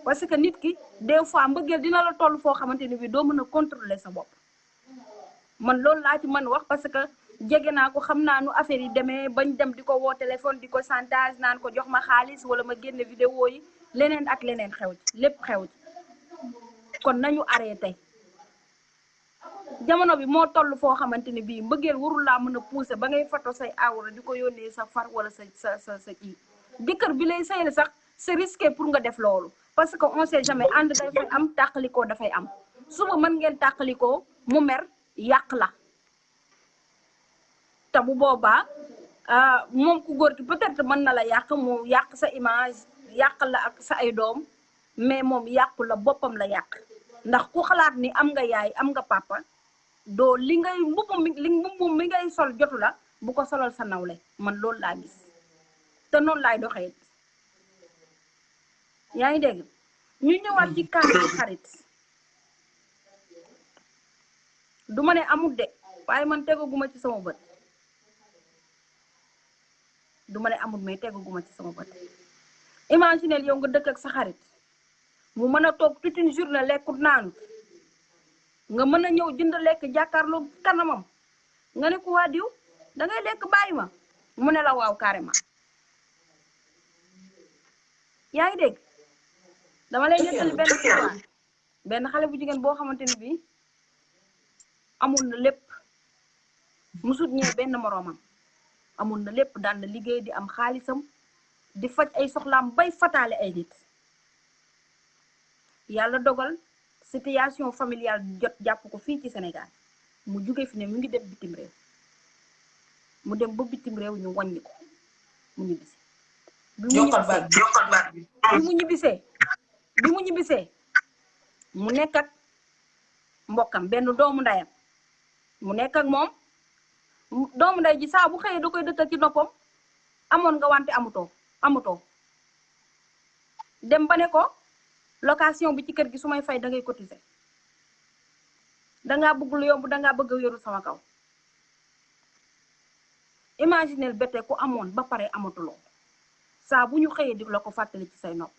parce que nit ki des fois mbëggeel dina la toll foo xamante ni bi doo mën a contrôler sa bopp man loolu laa ci mën wax parce que jege naa ko xam naa nu affaire yi demee bañ dem di ko woo téléphone di ko chantage naan ko jox ma xaalis wala ma génne vidéo yi leneen ak leneen xew ci lépp xew ci kon nañu arrêté jamono bi moo toll foo xamante ni bii mbëggeel warul laa mën a pousser ba ngay photo say awra di ko yónnee sa far wala sa kii jëkkër bi lay sayal sax c'est risqué pour nga def loolu parce que on sait jamais ànd dafay am tàqalikoo dafay am suba mën ngeen tàqalikoo mu mer yàq la te bu boobaa moom ku góor ki peut-être mën na la yàq mu yàq sa image yàq la ak sa ay doom mais moom yàqu la boppam la yàq ndax ku xalaat ni am nga yaay am nga papa doo li ngay mbubb mi ngay sol jotu la bu ko solal sa nawle man loolu laa gis te noonu laay doxee yaa ngi dégg ñu ñëwaat ci kàddu xarit du ma ne amul de waaye man tegaguma ci sama bët du ma ne amul mais tegaguma ci sama bët imaginez yow nga dëkk ak sa xarit mu mën a toog toute une journée lekkut naanut nga mën a ñëw jënd lekk jàkkaarloo kanamam nga ne ko waa diw da ngay lekk bàyyi ma mu ne la waaw carrément yaa ngi dégg dama lay nettali benn xale bu jigéen boo xamante ni bii amul na lépp musut ñee benn moroomam amul na lépp daan na liggéey di am xaalisam di faj ay soxlaam bay fataale ay nit yàlla dogal situation familiale jot jàpp ko fii ci Sénégal mu jóge fi ne mu ngi dem bitim réew mu dem ba bitim réew ñu wàññi ko mu ñibbisi bi mu ñibbisee mu nekk ak mbokkam benn doomu ndeyam mu nekk ak moom doomu ndey ji saa bu xëyee da koy dëkkal ci noppam amoon nga wante amutoo dem ba ne ko location bi ci kër gi su may fay da ngay cotiser dangaa bëgg lu yomb dangaa bëgg a yoru sama kaw imagineel bete ku amoon ba pare amatuloo saa bu ñu xëyee di la ko fàttali ci say nopp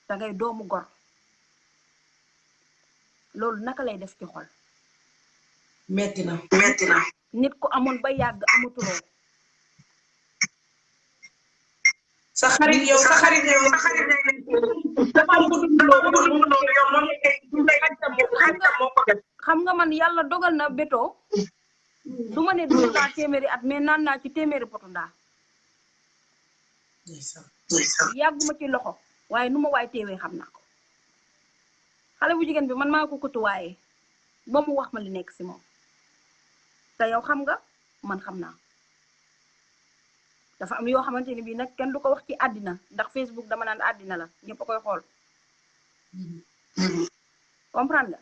da ngay doomu gor loolu naka lay def ci xol metti na nit ku amoon ba yàgg amatuloo sa xarit yow dafa am ko dundaloo yow moom xam nga man yàlla dogal na bétoo du ma ne dund naa téeméeri at mais naan naa ci téeméeri potu ndaa yàgguma ci loxo waaye nu ma waay teewee xam naa ko xale bu jigéen bi man maa ko kotuwaaye ba mu wax ma li nekk si moom te yow xam nga man xam naa dafa am yoo xamante ni bii nag kenn du ko wax ci àddina ndax Facebook dama naan àddina la ñëpp a koy xool comprendre nga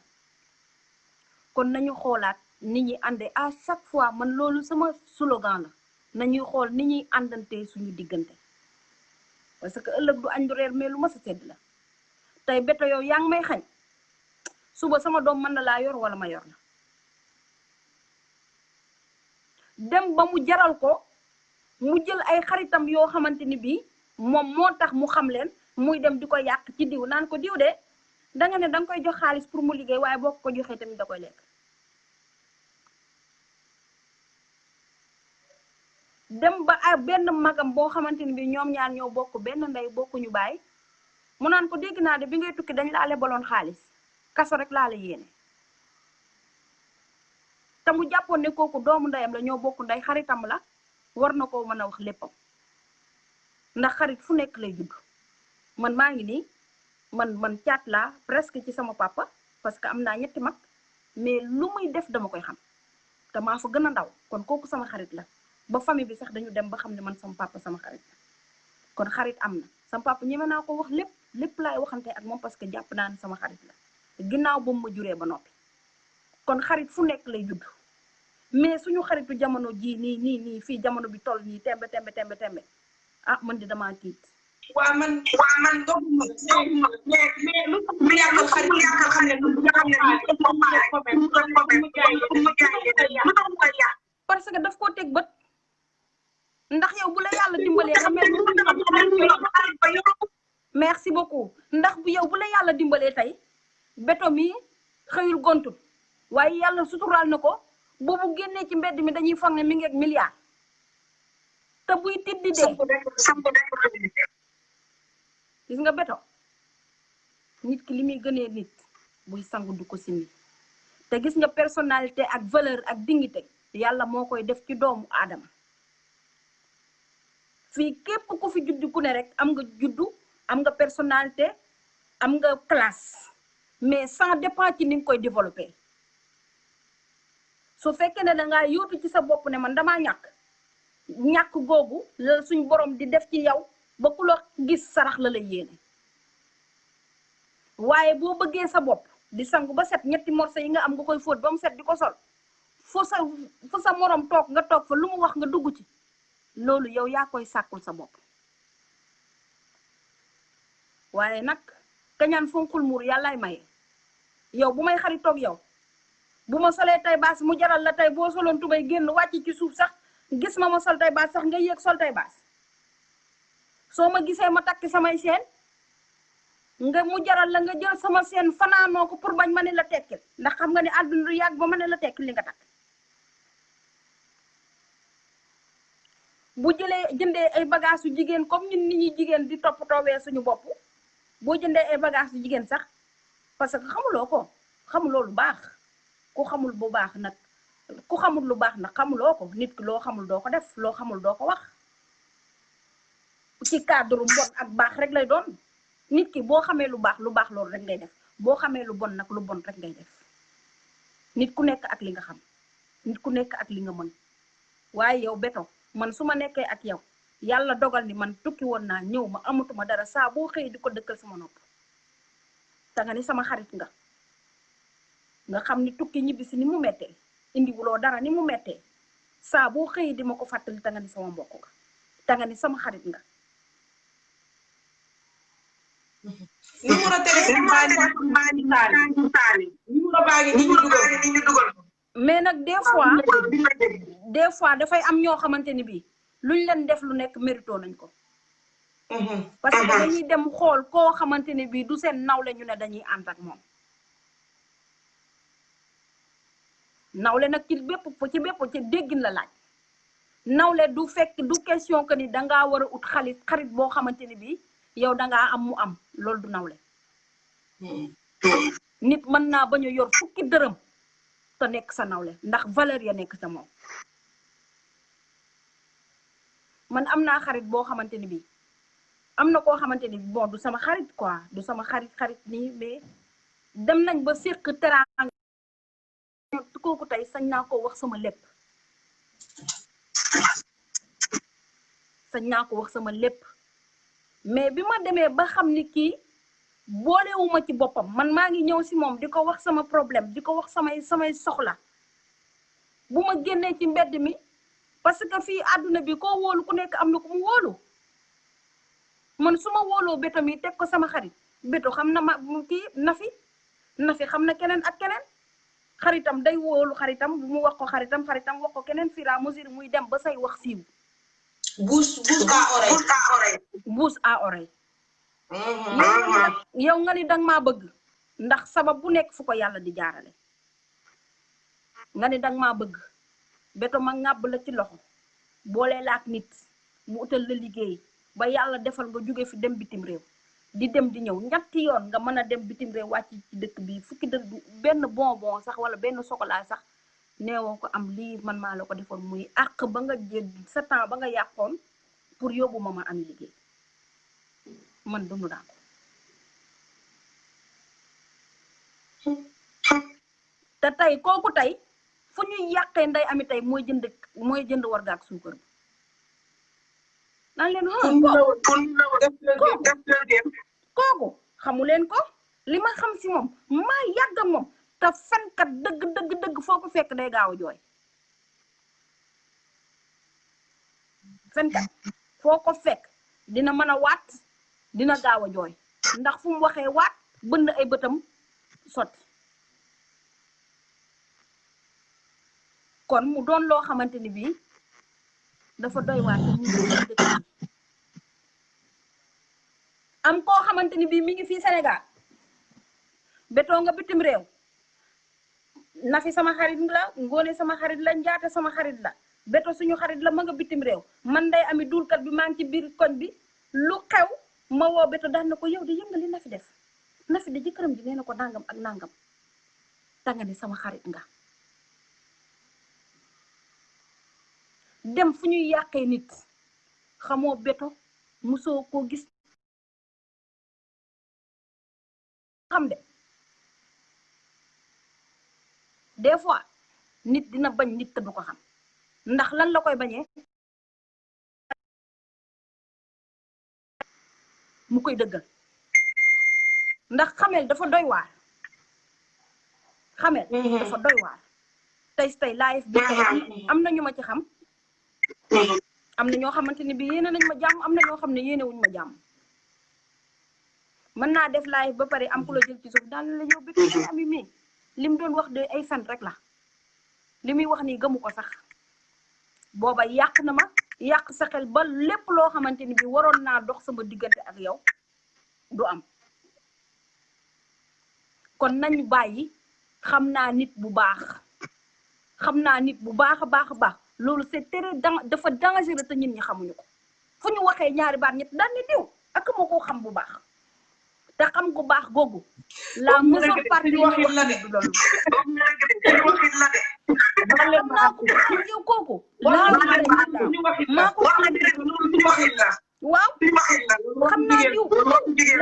kon nañu xoolaat ni ñuy àndee à chaque fois man loolu sama slogan la nañuy xool ni ñuy àndantee suñu diggante parce que ëllëg du añ du reer mais lu ma sa sedd la tey béto yow yaa ngi may xañ suba sama doom mën na laa yor wala ma yor la dem ba mu jaral ko mu jël ay xaritam yoo xamante ni bii moom moo tax mu xam leen muy dem di ko yàq ci diw naan ko diw de danga ne danga koy jox xaalis pour mu liggéey waaye boo ko joxee tamit da koy lekk dem ba ay benn magam boo xamante ni bii ñoom ñaar ñoo bokk benn ndey bokkuñu baay mu naan ko dégg naa de bi ngay tukki dañ laa lebaloon xaalis kaso rek laa la yéene te mu jàppoon ne kooku doomu ndeyam la ñoo bokk ndey xaritam la war na koo mën a wax léppam ndax xarit fu nekk lay judd man maa ngi nii man caat laa presque ci sama papa parce que am naa ñetti mag mais lu muy def dama koy xam te maa fa gën a ndaw kon kooku sama xarit la ba famille bi sax dañu dem ba xam ne man sama papa sama xarit la kon xarit am na sama papa ñeme naa ko wax lépp laay waxante ak moom parce que jàpp naa ne sama xarit la ginnaaw ba mu ma juree ba noppi kon xarit fu nekk lay judd mais suñu xaritu jamono ji nii fii jamono bi toll nii tembe ah man di damaa tiit. waa man doguma mais lu tax mu yàqal xarit xam ne lu parce que daf koo teg bët ndax yow bu la yàlla dimbalee nga mel merci beaucoup ndax bu gontut waaye yàlla suturaal na ko boobu génnee ci mbedd mi dañuy foog ne mi ngi ak milliard te buy tiddi dee gis nga Beto nit ki li muy gënee nit buy sangu du ko simmi te gis nga personnalité ak valeur ak dignité yàlla moo koy def ci doomu aadama fii képp ku fi juddu ku ne rek am nga juddu am nga personnalité am nga classe mais ça dépend ci ni nga koy développer su fekkee ne dangaa yóotu ci sa bopp ne man damaa ñàkk googu la suñ borom di def ci yow ba ku la gis sarax la lay yéene waaye boo bëggee sa bopp di sangu ba set ñetti morceau yi nga am nga koy fóot ba mu set di ko sol fu sa morom toog nga toog fa lu mu wax nga dugg ci loolu yow yaa koy sàkkul sa bopp waaye nag kañaan fonkul muur yàllaay maye yow bu may xaritoog yow bu ma solee tay baas mu jaral la tey boo soloon tubay génn wàcc ci suuf sax gis ma sol tay baas sax nga yéeg sol tay baas soo ma gisee ma takki samay seen nga mu jaral la nga jël sama seen fanaanoo ko pour bañ ma ne la tekkil ndax xam nga ne àdduna du yàgg ba ma ne la tekkil li nga takk bu jëndee ay bagage yu jigéen comme ñun nit ñi jigéen di toppatoowee suñu bopp boo jëndee ay bagage yu jigéen sax parce que xamuloo lu baax ku xamul bu baax nag ku xamul lu baax nag xamuloo ko nit ki loo xamul doo ko def loo xamul doo ko wax ci cadre mbon ak baax rek lay doon nit ki boo xamee lu baax loolu rek ngay def boo xamee lu bon nag lu bon rek ngay def nit ku nekk ak li nga xam nit ku nekk ak li nga mën waaye yow Beto man su ma nekkee ak yow yàlla dogal ni man tukki woon naa ñëw ma amatuma dara saa boo xëy di ko dëkkal sama nopp te nga ni sama xarit nga xam ni tukki ñibbisi ni mu mettee indiwuloo dara ni mu mettee saa boo xëy di ma ko fàttali te nga ni sama mbokk nga te nga ni sama xarit nga numéro téléphone baa ngi taali numéro baa ngi ni ñu dugal mais nag des fois dafay am ñoo xamante ni bii luñ leen def lu nekk mérito nañ ko parce que dañuy dem xool koo xamante ni bii du seen nawle ñu ne dañuy ànd ak moom nawle nag ci bépp ci déggin la laaj nawle du fekk du question que ni dangaa war a ut xarit boo xamante ni bii yow dangaa am mu am loolu du nawle nit mën naa bañ a yor fukki dërëm te nekk sa nawle ndax valeur ya nekk sa moom man am naa xarit boo xamante ni bii am na koo xamante ni bon du sama xarit quoi du sama xarit nii mais dem nañ ba séq teraanga kooku tey sañ naa ko wax sama lépp mais bi ma demee ba xam ni kii boolewuma ci boppam man maa ngi ñëw si moom di ko wax sama problème di ko wax samay soxla bu ma génnee ci mbedd mi parce que fii àdduna bi koo wóolu ku nekk am na ku mu wóolu man su ma wóoloo Beto mi teg ko sama xarit Beto xam na ma kii Nafi xam na keneen ak keneen xaritam day wóolu xaritam bu mu wax ko xaritam wax ko keneen fur et à mesure muy dem ba say wax siiw bouche à oreille yow nga ni danga maa bëgg ndax sabab bu nekk fu ko yàlla di jaarale nga ni danga maa bëgg Beto ma ngàbb la ci loxo boole la ak nit mu utal la liggéey ba yàlla defal nga jóge fi dem bitim réew di dem di ñëw ñetti yoon nga mën a dem bitim réew wàcc ci dëkk bi fukki benn bonbon sax wala benn chocolat sax neewoo ko am lii man maa la ko defoon muy àq ba nga jël sa temps ba nga yàqoon pour yóbbu ma am liggéey man dund naa ko te tey kooku tey fu ñuy yàqee nday ami tey mooy jënd warga ak suukar bi nan leen kooku xamu leen ko li ma xam si moom maa yàgg moom te fenkat dëgg foo ko fekk day gaaw a jooy fenkat foo ko fekk dina mën a waat dina gaaw a jooy ndax fu mu waxee waat bënn ay bëtam sotti kon mu doon loo xamante ni bii dafa doy waat am koo xamante ni bii mi ngi fii Sénégal Beto nga bitim réew Nafi sama xarit la Ngoné sama xarit la Njaata sama xarit la Beto suñu xarit la ma nga bitim réew man day ami dulkat bi maa ngi ci biir koñ bi lu xew ma woo Beto daan na ko yow de yëngali Nafi def Nafi de jëkkëram ji nee na ko nangam ak nangam tanga ni sama xarit nga dem fu ñuy yàqee nit xamoo Beto musoo koo gis xam de des fois nit dina bañ nit te du ko xam ndax lan la koy bañee mu koy dëggal ndax xamel dafa doy waar xamel dafa doy waar tey live bi tey am na ñu ma ci xam am na ñoo xamante ni bi yéene nañ ma jàmm am na ñoo xam ne yéene wuñ ma jàmm mën naa def live ba pare am ku la jël ci suuf daal la yow Beto day ami mi li mu doon wax de ay fen rek la li muy wax nii gëmu ko sax booba yàq na ma yàq sa xel ba lépp loo xamante ni bi waroon naa dox sama diggante ak yow du am kon nañu bàyyi xam naa nit bu baax xam naa nit bu baax a baax a baax loolu c'est très dafa dangereux te ñun ñi xamuñu ko fu ñu waxee ñaari baat ñett daan ne diw ak moo ko xam bu baax te xam gu baax googu la majeure partie li wax la de loolu xam naa ko yow kooku maa ko waaw xam naa diw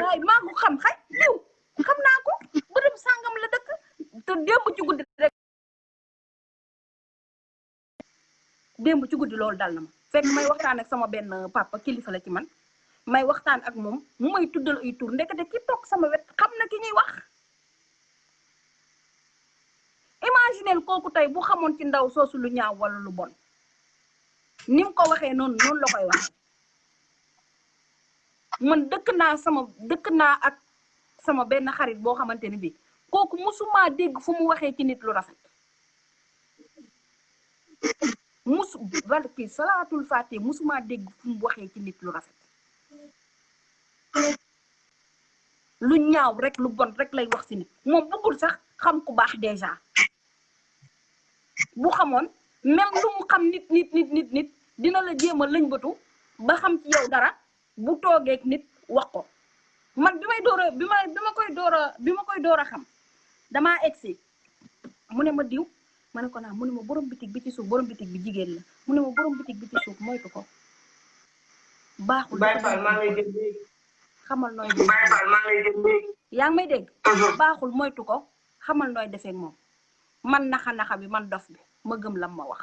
waay maa ko xam xay diw xam naa ko bërëb sàngam la dëkk te démb ci guddi rek démb ci guddi loolu dal na ma fekk may waxtaan ak sama benn papa kilifa la ci man may waxtaan ak moom mu may tuddal ay tur ndekete ki toog sama wet xam na ki ñuy wax imagineel kooku tey bu xamoon ci ndaw soosu lu ñaaw wala lu bon ni mu ko waxee noonu la koy wax man dëkk naa ak sama benn xarit boo xamante ni bi kooku musuma dégg fu mu waxee ci nit lu rafet barki salaatul faatih musuma dégg fu mu waxee ci nit lu rafet lu ñaaw rek lu bon rek lay wax ci nit moom bëggul sax xam ku baax déjà bu xamoon même lu mu xam nit dina la jéem a lëñbatu ba xam ci yow dara bu toogeek nit wax ko man bi ma koy door a xam damaa egsi mu ne ma diw ma ne ko naa mu ne ma borom bitig bi ci suuf borom bitig bi jigéen la mu ne ma borom bitig bi ci suuf moytu ko baaxul xamal nooy yaa ngi may dégg baaxul moytu ko xamal nooy defee moom man naxa bi man dof bi ma gëm lam ma wax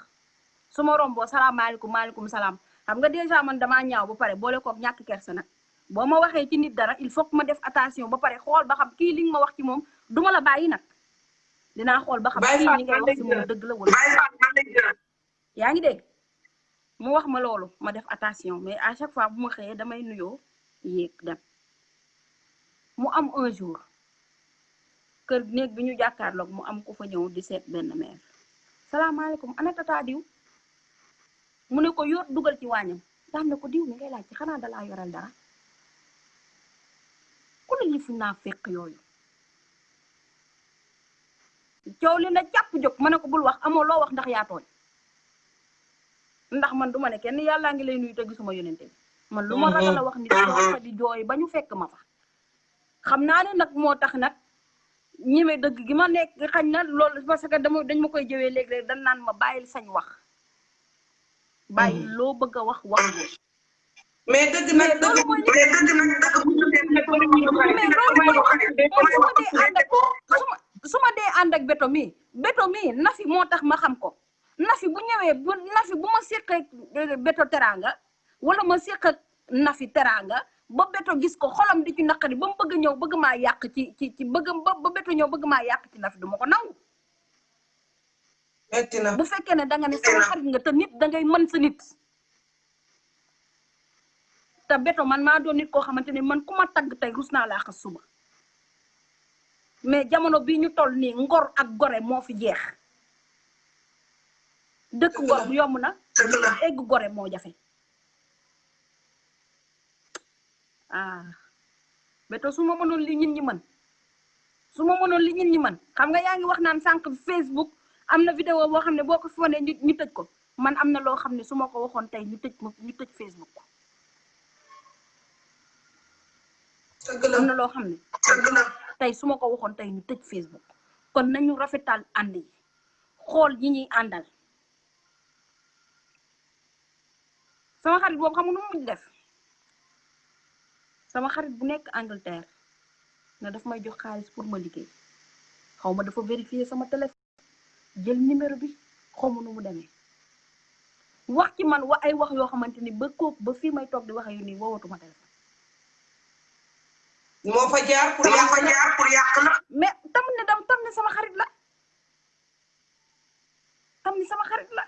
su ma romboo salaamaaleykum maaleykum salaam xam nga déjà man damaa ñaaw ba pare boole koog ñàkk kersa nag boo ma waxee ci nit dara il faut que ma def attention ba pare xool ba xam kii li nga ma wax ci moom duma la bàyyi nag dinaa xool ba xam kii li ngay wax ci moom dëgg la wala yaa ngi dégg mu wax ma loolu ma def attention mais à chaque fois bu ma xëyee damay nuyoo yéeg dem mu am un jour kër néeg bi ñu jàkkaarloog mu am ku fa ñëw di seet benn mère salaamaaleykum ana tata diw mu ne ko yor dugal ci waañam daan na ko diw mi ngay laaj ci xanaa dalaa yoral dara ku la yëfu naa fekk yooyu coow li na jàpp jóg ma ne ko bul wax amoo loo wax ndax yaa tooñ ndax man duma ne kenn yàllaa ngi lay nuyu te gisuma yonente bi man lu ma ragal a wax nit fa di jooy ba ñu fekk ma fa xam naa ne nag moo tax nag ñime dëgg gi ma nekk xañ na loolu parce que dañ ma koy jëwee léeg-léeg dañ naan ma bàyyil sañ wax bàyyi loo bëgg a wax mais dëgg nag dëgg su ma dee ànd ak Beto mi Nafi moo tax ma xam ko Nafi bu ñëwee Nafi bu ma séqee Beto teraanga wala ma séq ak Nafi teraanga ba Beto gis ko xolam di ci naqari ba mu bëgg ñëw bëgg maa yàq ci bëgg ba Beto ñëw bëgg maa yàq ci Nafi du ma ko nangu bu fekkee ne da nga ne sama xarit nga te nit da ngay mën sa nit te Beto man maa doon nit koo xamante ne man ku ma tagg tey rus naa laa xas suba mais jamono bii ñu toll nii ngor ak gore moo fi jeex dëkk ngor bu yomb na egg gore moo jafe Beto su ma mënoon li ñin ñi mën su ma mënoon li ñi man xam nga yaa ngi wax naan sànq Facebook am na vidéo boo xam ne boo ko fi wane ñu tëj ko man am na loo xam ne su ma ko waxoon tey ñu tëj Facebook am na loo xam ne tey su ma ko waxoon tey ñu tëj Facebook kon nañu rafetal ànd yi xool yi ñuy àndal sama xarit boobu xam nga nu mu mujj def sama xarit bu nekk Angleterre ne daf may jox xaalis pour ma liggéey xaw ma dafa vérifier sama téléphone jël numéro bi xaw ma nu mu demee wax ci man ay wax yoo xamante ni ba kooku ba fii may toog di wax yu nii woowatuma téléphone. moo fa jaar pour yàq la mais tam ne sama xarit la tam ni sama xarit la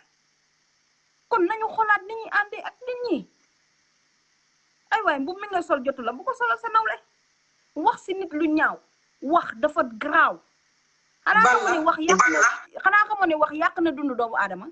kon nañu xoolaat ni ñuy àndee ak nit ñi ay waay bu mi nga sol jotu la bu ko solal sa nawle wax si nit lu ñaaw wax dafa graaw xanaa xamoo ne wax yàq na dundu doomu aadama